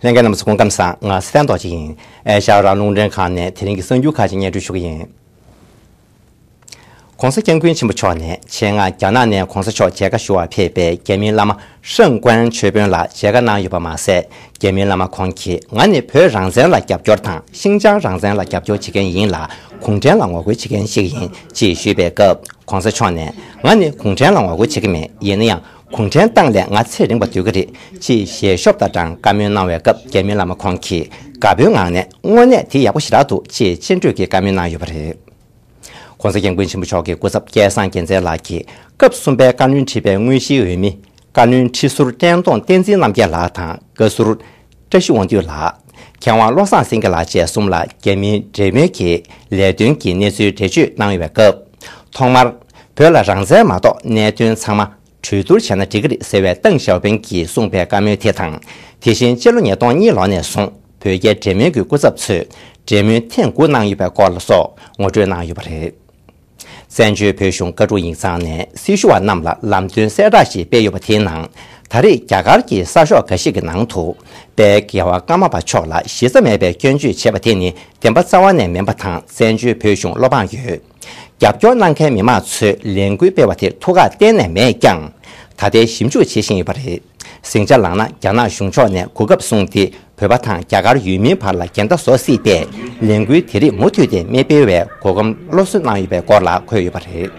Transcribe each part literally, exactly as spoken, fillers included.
ལྷན་རྒྱས་རྣམ་པ་ཚོ་སྐུ་ཁམས་བཟང་། ང་སི་ཐན་རྡོ་རྗེ་ཡིན། ཨེ་ཤ་ཡ་རང་དབང་རླུང་འཕྲིན་ཁང་ནས་དེ་རིང་གི་གསར་འགྱུར་ཁག་ཅིག་སྙན་སྒྲོན་ཞུ་གི་ཡིན། ༸གོང་ས་སྐྱབས་མགོན་ཆེན་པོ་མཆོག་ནས་ཆེད་མངགས་རྒྱ་ནག་ནས་༸གོང་ས་མཆོག་མཇལ་ཁ་ཞུ་བར་ཕེབས་པའི་རྒྱ་མིའི་བླ་མ་ཧྲང་ཀོན་ཆོས་དཔོན་ལ་མཇལ་ཁ་གནང་ཡོད་པ་མ་ཟད། རྒྱ་མིའི་བླ་མ་ཁོང་གིས་ང་ནི་བོད་རང་བཙན་ལ་རྒྱབ་སྐྱོར་དང་ཤིན་ཅང་རང་བཙན་ལ་རྒྱབ་སྐྱོར་བྱེད་མཁན་ཡིན་ལ། གུང་ཁྲན་ལ་ངོ་རྒོལ་བྱེད་མཁན་ཞིག་ཡིན་ཅེས་ཞུས་པའི་སྐབས། ༸གོང་ས་མཆོག་ནས་ང་ནི་གུང་ཁྲན་ལ་ངོ་རྒོལ་བྱེད་ཀྱི་མེད། ཡིན་ན་ཡང་གུང་ཁྲན་ཏང་ལས་ང་ཚེ་རིང་བ་འདོད་ཀྱི་རེད་ཅེས་ཞལ་ཤོབ་དང་སྦྲགས་བཀའ་མོལ་གནང་བའི་སྐབས། རྒྱ་མིའི་བླ་མ་ཁོང་གིས་དགའ་པོའི་ངང་ནས་དངོས་གནས་དེ་ཡག་པོ་ཞེ་དྲག་འདུག་ཅེས་སྤྱི་འགྲོས་ཀྱིས་བཀའ་མོལ་གནང་ཡོད་པ་རེད། ༸གོང་ས་སྐྱབས་མགོན་ཆེན་པོ་མཆོག་གི་སྐུ་ཚབ་སྐལ་བཟང་རྒྱལ་མཚན་ལགས་ཀྱིས་སྐབས་གསུམ་པའི་བཀའ་བློན་ཁྲི་པའི་དངོས་གཞིའི་འོས་མི་བཀའ་བློན་ཁྲི་ཟུར་བཀྲས་མཐོང་བསྟན་འཛིན་རྣམ་རྒྱལ་ལགས་དང་། བཀའ་ཟུར་བཀྲ་ཤིས་དབང་འདུས་ལགས། མཁས་དབང་བློ་བཟང་སེང་གེ་ལགས་བཅས་གསུམ་ལ་རྒྱ་མིའི་འབྲེལ་མོལ་གྱི་ལས་དོན་གྱི་གནས་ཚུལ་འགྲེལ་བརྗོད་གནང་ཡོད་པའི་སྐབས། ཐོག་མར་བོད་ལ་རང་བཙན་མ་གཏོགས་གནད་དོན་ཚང་མ་གྲོས་བསྡུར་བྱས་ན་འགྲིག་གི་རེད་ཟེར་བའི་ཏེང་ཞའོ་ཕིང་གིས་གསུངས་པའི་བཀའ་མོལ་དེ་དང་། དེ་བཞིན་སྤྱི་ལོ་ཉིས་སྟོང་གཉིས་ལོ་ནས་བཟུང་བོད་རྒྱའི་འབྲེལ་མོལ་གྱི་སྐུ་ཚབ་ཚོས་འབྲེལ་མོལ་ཐེངས་དགུ་གནང་ཡོད་པའི་སྐོར་ལ་སོགས་ངོ་སྤྲོད་གནང་ཡོད་པ་རེད། བཙན་བྱོལ་བོད་གཞུང་བཀའ་དྲུང་ཡིག་ཚང་ནས་སྲི་ཞུ་བ་རྣམས་ལ་ལམ་སྟོན་གསལ་བསྒྲགས་ཤིག་སྤེལ་ཡོད་པ་དེའི་ནང་། ད་རེས་རྒྱ་གར་གྱི་གསར་ཤོག་འགའ་ཞིག་གི་ནང་དུ། དཔལ་རྒྱལ་བ་ཀརྨ་པ་མཆོག་ལ་གཞི་རྩ་མེད་པའི་སྐྱོན་བརྗོད་བྱས་པ་དེ་ནི་བདེན་པ་རྩ་བ་ནས་མིན་པ་དང་། བཙན་བྱོལ་བོད་གཞུང་བློ་ཕངས་ཡོད། རྒྱབ་སྐྱོར་གནང་མཁན་མི་མང་ཚོས་ལས་འགུལ་སྤེལ་བ་དེར་ཐུགས་ཁག་གཏན་ནས་མེད་ཀྱང་། ད་ལྟའི་ཞིབ་འཇུག་བྱེད་བཞིན་ཡོད་པ་རེད། ཟིང་ཆ་ལངས་ན་རྒྱ་ནག་གཞུང་ཕྱོགས་ནས་གོ་སྐབས་བཟུང་སྟེ། བོད་པ་དང་རྒྱ་གར་ཡུལ་མིའི་བར་ལ་འགལ་ཟླ་བཟོ་སྲིད་པས། ལས་འགུལ་དེ་རིགས་མུ་མཐུད་དེ་མི་སྤེལ་བའི་གོ་སྐབས་སློབ་གསོ་གནང་ཡོད་པའི་སྐོར་ལ་འཁོད་ཡོད་པ་རེད།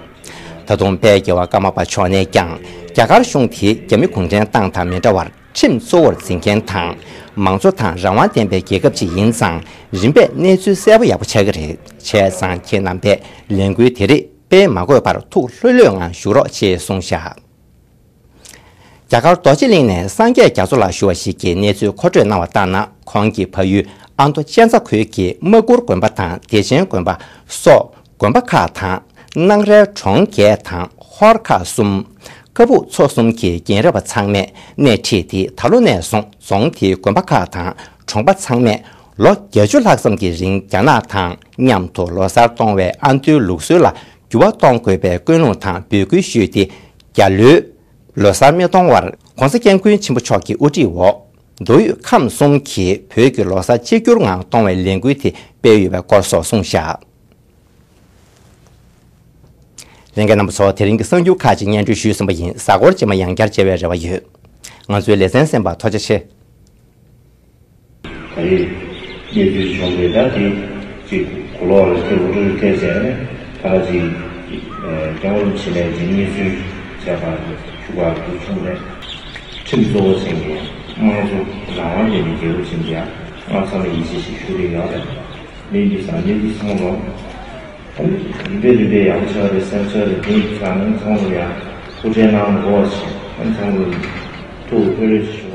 ད་དུང་དཔལ་རྒྱལ་བ་ཀརྨ་པ་མཆོག་ནས་ཀྱང་། རྒྱ་གར་གཞུང་དེ་རྒྱ་མི་གུང་ཁྲན་ཏང་དང་མི་འདྲ་བར། ཁྲིམས་གཙོ་བོར་འཛིན་མཁན་དང་། མང་གཙོ་དང་རང་དབང་ལྡན་པའི་རྒྱལ་ཁབ་ཅིག་ཡིན་ཙང་། རིམ་པས་གནས་ཚུལ་གསལ་པོ་ཡག་པོ་ཆགས་ཀྱི་རེད། བྱས་ཙང་ཁྱེད་རྣམ་པས་ལས་འགུལ་དེ་རིགས་སྤེལ་མ་དགོས་པར་ཐུགས་ལྷོད་ལྷོད་ངང་བཞུགས་རོགས་ཅེས་གསུངས་བཞག་རྒྱ་གར་རྡོ་རྗེ་གླིང་ནས་སངས་རྒྱས་རྒྱ་མཚོ་ལགས་ཞུ་བ་ཞིག་གིས་གནས་ཚུལ་མཁོ་སྤྲོད་གནང་བ་ལྟར་ན། ཁོང་གིས་བལ་ཡུལ་ཨ་མདོ་གཅན་ཚ་ཁུལ་གྱི་རྨ་གུར་དགོན་པ་དང་བདེ་ཆེན་དགོན་པ་སོགས་དགོན་པ་ཁག་དང་། སྣང་རའི་གྲོང་བརྒྱད་དང་ཧོར་ཁག་གསུམ། ཀ་སྦུག་མཚོ་གསུམ་གྱི་རྒན་རབས་པ་ཚང་མས་སྣེ་ཁྲིད་དེ། ད་ལོ་ནས་བཟུང་རྫོང་དེའི་དགོན་པ་ཁག་དང་གྲོང་པ་ཚང་མས་ལོ་བརྒྱད་ཅུ་ལྷག་ཙམ་གྱི་རིང་རྒྱ་ནག་དང་མཉམ་དུ་ལོ་གསར་གཏོང་བའི་ཨ་མདོའི་ལུགས་སྲོལ་ལ་འགྱུར་བ་གཏོང་དགོས་པའི་ཀུན་སློང་དང་འབོད་སྐུལ་ཞུས་ཏེ། རྒྱ་ལོའི་ལོ་གསར་མི་གཏོང་བར། ༸གོང་ས་སྐྱབས་མགོན་ཆེན་པོ་མཆོག་གི་དབུ་ཁྲིད་འོག་མདོ་དབུས་ཁམས་གསུམ་གྱིས་བོད་ཀྱི་ལོ་གསར་གཅིག་གྱུར་ངང་གཏོང་བའི་ལས་འགུལ་དེ་སྤེལ་ཡོད་པའི་སྐོར་སོགས་གསུངས་བཞག་ལྷན་རྒྱས་རྣམ་པ་ཚོ། དེ་རིང་གི་གསར་འགྱུར་ཁག་ཅིག་སྙན་སྒྲོན་ཞུས་ཟིན་པ་ཡིན། གཟའ་འཁོར་རྗེས་མ་ཡང་བསྐྱར་མཇལ་བའི་རེ་བ་ཡོད། ང་ཚོའི་ལེ་ཚན་གསན་པར་ཐུགས་རྗེ་ཆེ། ད་རེས་གནས་ཚུལ་བྱུང་བའི་ད་དེ་གཅིག་གོ་ལོག་རེ་ཐེབས་འགྲོ་སྐད་ཆ་ནི་ད་ག་ཅིག་སྐྱབས་མགོན་རིན་པོ་ཆེ་ནས་ཅིག་གནས་ཚུལ་བྱས་པ་ཞུ་བ་དུ་བྱུང་ནས། ཁྲིམས་གཙོ་བོ་ཟེར་མཁན་དམངས་གཙོ་རང་དབང་ལྡན་པའི་རྒྱལ་ཁབ་ཅིག་ཡིན་པ་ང་ཚང་མས་ཡིད་ཆེས་ཤིག་ཞུ་གི་ཡོད་རེད། གནས་འདི་ཚང་གནས་འདི་ཚང་ལོ། རིམ་པས་རིམ་པས་ཡག་པོ་ཆགས་རེད། སེམས་ཚོར་རེད། དེ་ཡིན་ཙང་ནི་ཚང་མ་ཡང་སྐུ་དྲིན་གནང་དགོས་ཞེས་ཨ་ཚང་མ་ཐུགས་ཕེབས་རེ་ཞུ།